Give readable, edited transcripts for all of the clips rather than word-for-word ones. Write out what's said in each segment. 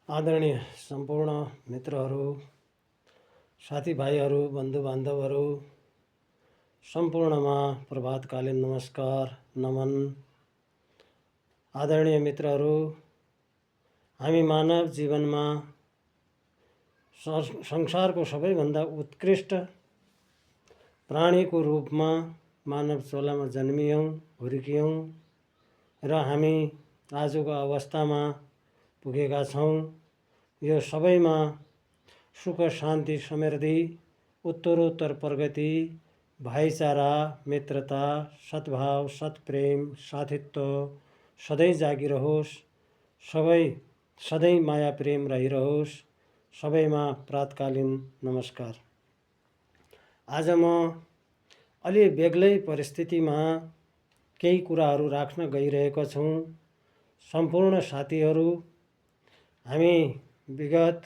आदरणीय सम्पूर्ण मित्रहरू, साथीभाइहरू, बन्धुबान्धवहरू, सम्पूर्णमा प्रभातकालीन नमस्कार, नमन। आदरणीय मित्रहरू, हामी मानव जीवनमा संसारको सबैभन्दा उत्कृष्ट प्राणीको रूपमा मानव चोलामा जन्मियौँ, हुर्कियौँ र हामी आजको अवस्थामा पुगेका छौँ। यो सबैमा सुख, शान्ति, समृद्धि, उत्तरोत्तर प्रगति, भाइचारा, मित्रता, सद्भाव, सत्प्रेम, साथीत्व सधैँ जागिरहोस्। सधैँ माया प्रेम रहिरहोस्। सबैमा प्रातकालीन नमस्कार। आज म अलि बेग्लै परिस्थितिमा केही कुराहरू राख्न गइरहेको छु। सम्पूर्ण साथीहरू, हामी विगत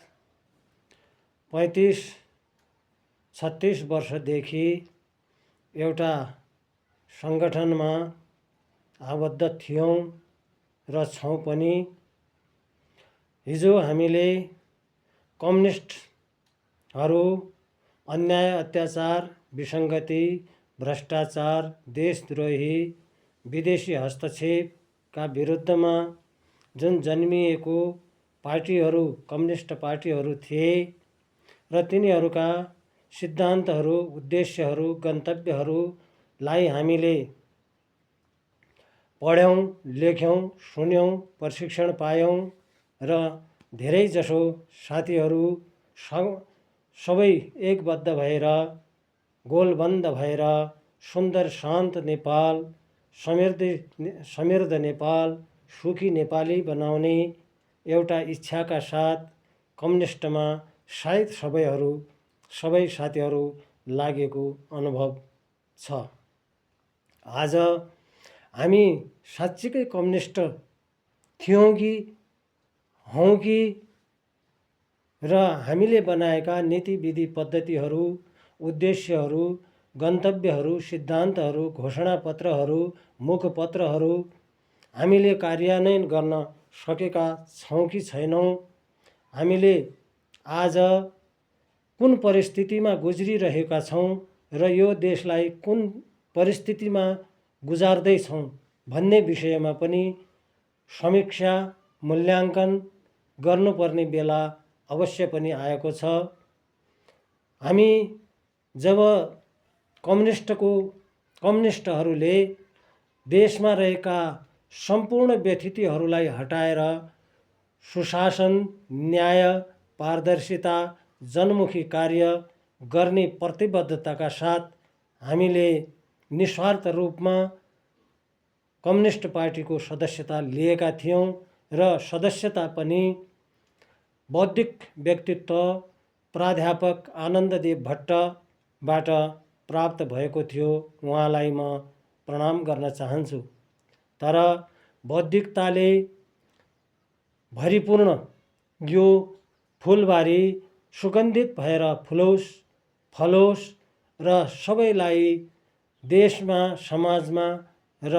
35-36 वर्षदेखि एउटा सङ्गठनमा आबद्ध थियौँ र छौँ पनि। हिजो हामीले कम्युनिस्टहरू अन्याय, अत्याचार, विसङ्गति, भ्रष्टाचार, देशद्रोही, विदेशी हस्तक्षेपका विरुद्धमा जुन जन्मिएको पार्टीहरू, कम्युनिस्ट पार्टीहरू थिए र तिनीहरूका सिद्धान्तहरू, उद्देश्यहरू, गन्तव्यहरूलाई हामीले पढ्यौँ, लेख्यौँ, सुन्यौँ, प्रशिक्षण पायौँ र धेरैजसो साथीहरू सबै एकबद्ध भएर, गोलबन्द भएर सुन्दर शान्त नेपाल, समृद्ध नेपाल, सुखी नेपाली बनाउने एउटा इच्छाका साथ कम्युनिस्टमा सायद सबै साथीहरू लागेको अनुभव छ। आज हामी साँच्चीकै कम्युनिस्ट थियौँ कि हौँ कि र हामीले बनाएका नीति विधि पद्धतिहरू, उद्देश्यहरू, गन्तव्यहरू, सिद्धान्तहरू, घोषणापत्रहरू, मुखपत्रहरू हामीले कार्यान्वयन गर्न सकेका छौँ कि छैनौँ। हामीले आज कुन परिस्थितिमा गुज्रिरहेका छौँ र यो देशलाई कुन परिस्थितिमा गुजार्दैछौँ भन्ने विषयमा पनि समीक्षा, मूल्याङ्कन गर्नुपर्ने बेला अवश्य पनि आएको छ। हामी जब कम्युनिस्टहरूले देशमा रहेका सम्पूर्ण व्यथितिहरूलाई हटाएर सुशासन, न्याय, पारदर्शिता, जनमुखी कार्य गर्ने प्रतिबद्धताका साथ हामीले निस्वार्थ रूपमा कम्युनिस्ट पार्टीको सदस्यता लिएका थियौँ र सदस्यता पनि बौद्धिक व्यक्तित्व प्राध्यापक आनन्ददेव भट्टबाट प्राप्त भएको थियो। उहाँलाई म प्रणाम गर्न चाहन्छु। तर बौद्धिकताले भरिपूर्ण यो फुलबारी सुगन्धित भएर फुलोस्, फलोस् र सबैलाई देशमा, समाजमा र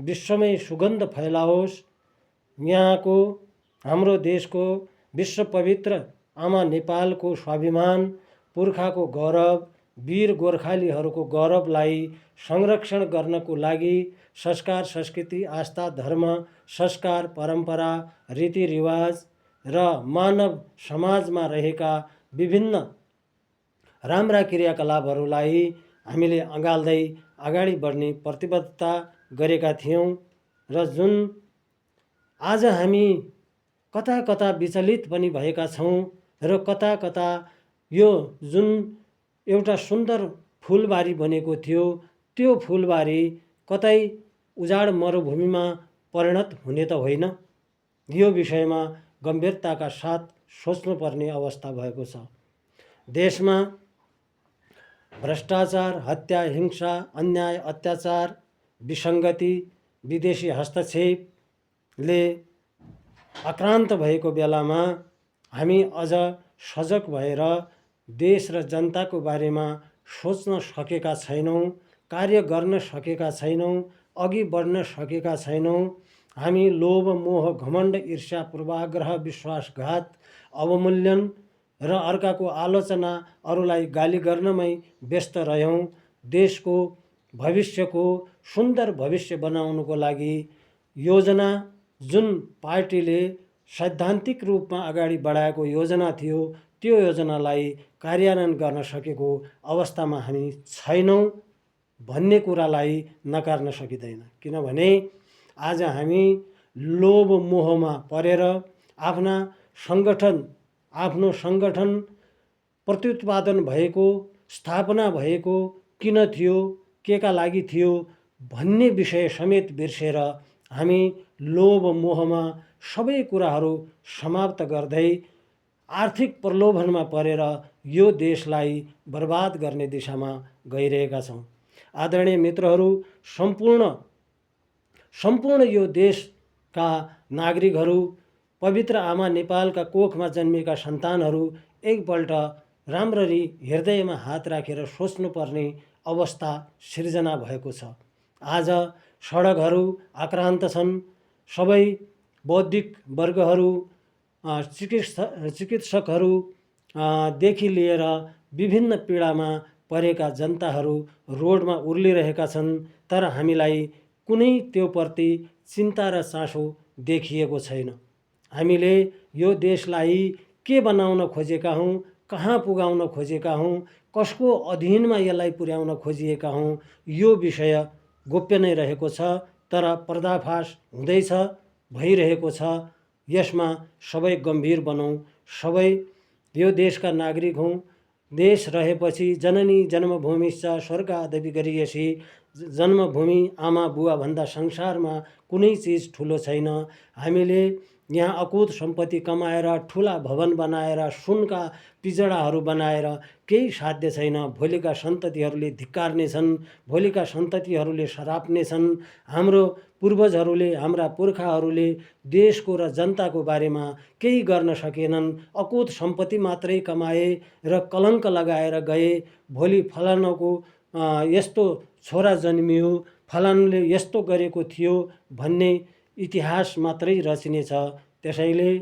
विश्वमै सुगन्ध फैलाओस्। यहाँको, हाम्रो देशको, विश्व पवित्र आमा नेपालको स्वाभिमान, पुर्खाको गौरव, वीर गोर्खालीहरूको गौरवलाई संरक्षण गर्नको लागि संस्कार, संस्कृति, आस्था, धर्म, संस्कार, परम्परा, रीतिरिवाज र मानव समाजमा रहेका विभिन्न राम्रा क्रियाकलापहरूलाई हामीले अँगाल्दै अगाडि बढ्ने प्रतिबद्धता गरेका थियौँ र जुन आज हामी कता कता विचलित पनि भएका छौँ र कता कता यो जुन एउटा सुन्दर फुलबारी बनेको थियो त्यो फुलबारी कतै उजाड मरुभूमिमा परिणत हुने त होइन। यो विषयमा गम्भीरताका साथ सोच्नुपर्ने अवस्था भएको छ। देशमा भ्रष्टाचार, हत्या, हिंसा, अन्याय, अत्याचार, विसङ्गति, विदेशी हस्तक्षेपले आक्रान्त भएको बेलामा हामी अझ सजग भएर देश र जनताको बारेमा सोच्न सकेका छैनौँ, कार्य गर्न सकेका छैनौँ, अघि बढ्न सकेका छैनौँ। हामी लोभ मोह घमण्ड ईर्ष्या पूर्वाग्रह विश्वासघात अवमूल्यन र अर्काको आलोचना अरूलाई गाली गर्नमै व्यस्त रह्यौँ। देशको भविष्यको सुन्दर भविष्य बनाउनको लागि योजना जुन पार्टीले सैद्धान्तिक रूपमा अगाडि बढाएको योजना थियो त्यो योजनालाई कार्यान्वयन गर्न सकेको अवस्थामा हामी छैनौँ भन्ने कुरालाई नकार्न सकिँदैन। किनभने आज हामी लोभ मोहमा परेर आफ्नो सङ्गठन प्रत्युत्पादन भएको स्थापना भएको किन थियो के का लागि थियो भन्ने विषय समेत बिर्सेर हामी लोभ मोहमा सबै कुराहरू समाप्त गर्दै आर्थिक प्रलोभनमा परेर यो देशलाई बर्बाद गर्ने दिशामा गइरहेका छौँ। आदरणीय मित्रहरू, सम्पूर्ण यो देशका नागरिकहरू, पवित्र आमा नेपालका कोखमा जन्मिएका सन्तानहरू एकपल्ट राम्ररी हृदयमा हात राखेर सोच्नुपर्ने अवस्था सिर्जना भएको छ। आज सडकहरू आक्रान्त छन्। सबै बौद्धिक वर्गहरू, चिकित्सकहरू देखि लिएर विभिन्न पीडामा परेका जनताहरू रोडमा उर्लिरहेका छन्। तर हामीलाई कुनै त्योप्रति चिन्ता र चासो देखिएको छैन। हामीले यो देशलाई के बनाउन खोजेका हौँ, कहाँ पुगाउन खोजेका हौँ, कसको अधीनमा यसलाई पुर्याउन खोजिएका हौँ, यो विषय गोप्य नै रहेको छ। तर पर्दाफास हुँदैछ, भइरहेको छ। यसमा सबै गम्भीर बनौँ। सबै यो देशका नागरिक हौँ। देश रहेपछि जननी जन्मभूमिश्च स्वर्गादपि गरीयसी। जन्मभूमि आमा बुवा भन्दा संसारमा कुनै चिज ठुलो छैन। हामीले यहाँ अकुत सम्पत्ति कमाएर ठुला भवन बनाएर सुनका पिजडाहरू बनाएर केही साध्य छैन। भोलिका सन्ततिहरूले धिक्कार्नेछन्, भोलिका सन्ततिहरूले सराप्नेछन्। हाम्रो पूर्वजहरूले, हाम्रा पुर्खाहरूले देशको र जनताको बारेमा केही गर्न सकेनन्। अकुत सम्पत्ति मात्रै कमाए र कलङ्क लगाएर गए। भोलि फलानुको यस्तो छोरा जन्मियो, फलानुले यस्तो गरेको थियो भन्ने इतिहास मात्रै रचिनेछ। त्यसैले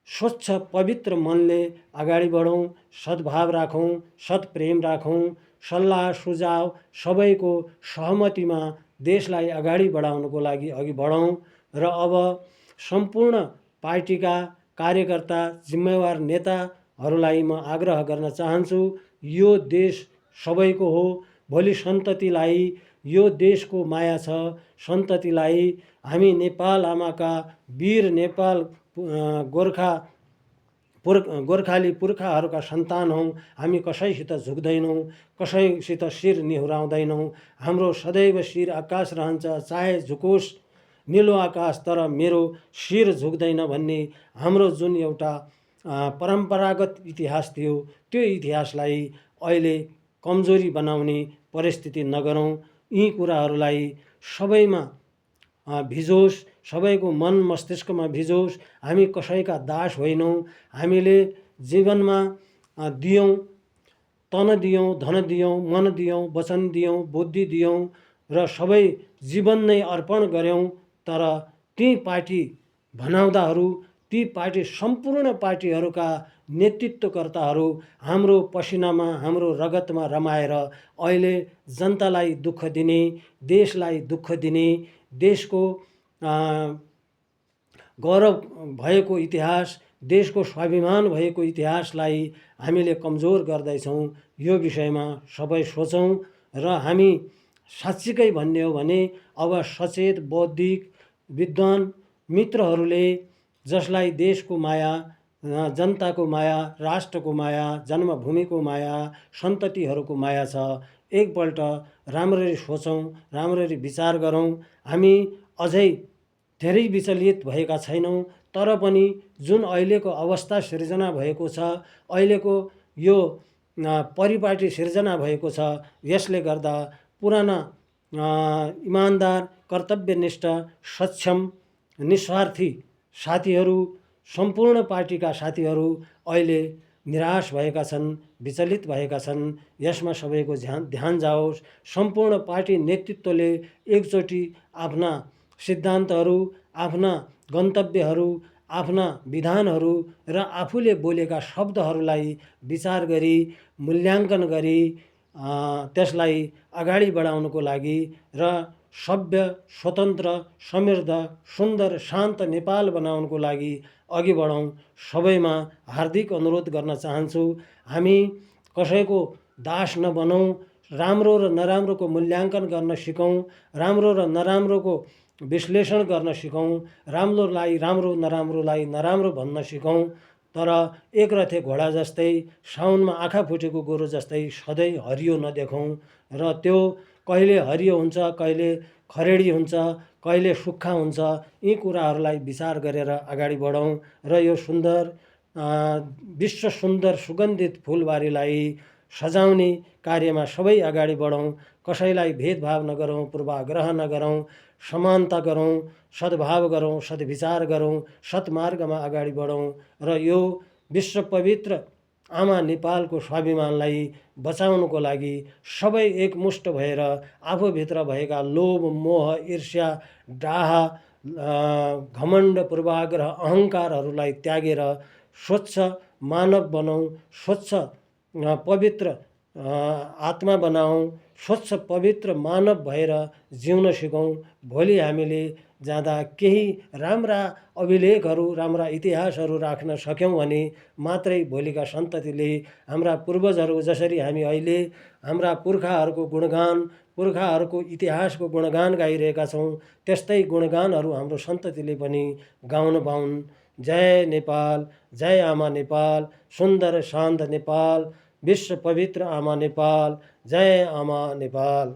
स्वच्छ पवित्र मनले अगाडि बढौँ, सद्भाव राखौँ, सत्प्रेम राखौँ, सल्लाह सुझाव सबैको सहमतिमा देशलाई अगाडि बढाउनको लागि अघि बढौँ। र अब सम्पूर्ण पार्टीका कार्यकर्ता, जिम्मेवार नेताहरूलाई म आग्रह गर्न चाहन्छु, यो देश सबैको हो। भोलि सन्ततिलाई यो देशको माया छ। सन्ततिलाई हामी नेपाल आमाका वीर नेपाल गोर्खाली पुर्खाहरूका सन्तान हौँ। हामी कसैसित झुक्दैनौँ, कसैसित शिर निहुराउँदैनौँ। हाम्रो सदैव शिर आकाश रहन्छ, चाहे झुकोस् निलो आकाश, तर मेरो शिर झुक्दैन भन्ने हाम्रो जुन एउटा परम्परागत इतिहास थियो, त्यो इतिहासलाई अहिले कमजोरी बनाउने परिस्थिति नगरौँ। यी कुराहरूलाई सबैमा भिजोस्, सबैको मन मस्तिष्कमा भिजोस्। हामी कसैका दास होइनौँ। हामीले जीवनमा दियौँ, तन दियौँ, धन दियौँ, मन दियौँ, वचन दियौँ, बुद्धि दियौँ र सबै जीवन नै अर्पण गऱ्यौँ। तर ती पार्टी भनाउँदाहरू, ती पार्टी सम्पूर्ण पार्टीहरूका नेतृत्वकर्ताहरू हाम्रो पसिनामा, हाम्रो रगतमा रमाएर अहिले जनतालाई दुःख दिने, देशलाई दुःख दिने, देशको गौरव भएको इतिहास, देशको स्वाभिमान भएको इतिहासलाई हामीले कमजोर गर्दैछौँ। यो विषयमा सबै सोचौँ। र हामी साँच्चीकै भन्ने हो भने अब सचेत बौद्धिक विद्वान मित्रहरूले, जसलाई देशको माया, जनताको माया, राष्ट्रको माया, जन्मभूमिको माया, सन्ततिहरूको माया छ, एकपल्ट राम्ररी सोचौँ, राम्ररी विचार गरौँ। हामी अझै धेरै विचलित भएका छैनौँ। तर पनि जुन अहिलेको अवस्था सिर्जना भएको छ, अहिलेको यो परिपाटी सिर्जना भएको छ, यसले गर्दा पुराना इमान्दार, कर्तव्यनिष्ठ, सक्षम, निस्वार्थी साथीहरू, सम्पूर्ण पार्टीका साथीहरू अहिले निराश भएका छन्, विचलित भएका छन्। यसमा सबैको ध्यान जाओस्। सम्पूर्ण पार्टी नेतृत्वले एकचोटि आफ्ना सिद्धान्तहरू, आफ्ना गन्तव्यहरू, आफ्ना विधानहरू र आफूले बोलेका शब्दहरूलाई विचार गरी मूल्याङ्कन गरी त्यसलाई अगाडि बढाउनको लागि र सभ्य, स्वतन्त्र, समृद्ध, सुन्दर, शान्त नेपाल बनाउनको लागि अघि बढौँ। सबैमा हार्दिक अनुरोध गर्न चाहन्छु, हामी कसैको दास नबनौँ। राम्रो र नराम्रोको मूल्याङ्कन गर्न सिकौँ। राम्रो र नराम्रोको विश्लेषण गर्न सिकौँ। राम्रोलाई राम्रो, नराम्रोलाई नराम्रो भन्न सिकौँ। तर एकरथे घोडा जस्तै, साउनमा आँखा फुटेको गोरु जस्तै सधैँ हरियो नदेखौँ र त्यो कहिले हरियो हुन्छ, कहिले खरेडी हुन्छ, कहिले सुक्खा हुन्छ। यी कुराहरूलाई विचार गरेर अगाडि बढौँ र यो सुन्दर विश्व सुन्दर सुगन्धित फुलबारीलाई सजाउने कार्यमा सबै अगाडि बढौँ। कसैलाई भेदभाव नगरौँ, पूर्वाग्रह नगरौँ, समानता गरौँ, सद्भाव गरौँ, सद्विचार गरौँ, सत्मार्गमा अगाडि बढौँ र यो विश्व पवित्र आमा नेपालको स्वाभिमानलाई बचाउनको लागि सबै एकमुष्ट भएर आफूभित्र भएका लोभ, मोह, ईर्ष्या, डाह, घमण्ड, पूर्वाग्रह, अहङ्कारहरूलाई त्यागेर स्वच्छ मानव बनाऊँ, स्वच्छ पवित्र आत्मा बनाऊँ, स्वच्छ पवित्र मानव भएर जिउन सिकौँ। भोलि हामीले जाँदा केही राम्रा अभिलेखहरू, राम्रा इतिहासहरू राख्न सक्यौँ भने मात्रै भोलिका सन्ततिले हाम्रा पूर्वजहरू जसरी हामी अहिले हाम्रा पुर्खाहरूको गुणगान, पुर्खाहरूको इतिहासको गुणगान गाइरहेका छौँ, त्यस्तै गुणगानहरू हाम्रो सन्ततिले पनि गाउन पाउन्। जय नेपाल, जय आमा नेपाल, सुन्दर शान्त नेपाल, विश्व पवित्र आमा नेपाल, जय आमा नेपाल।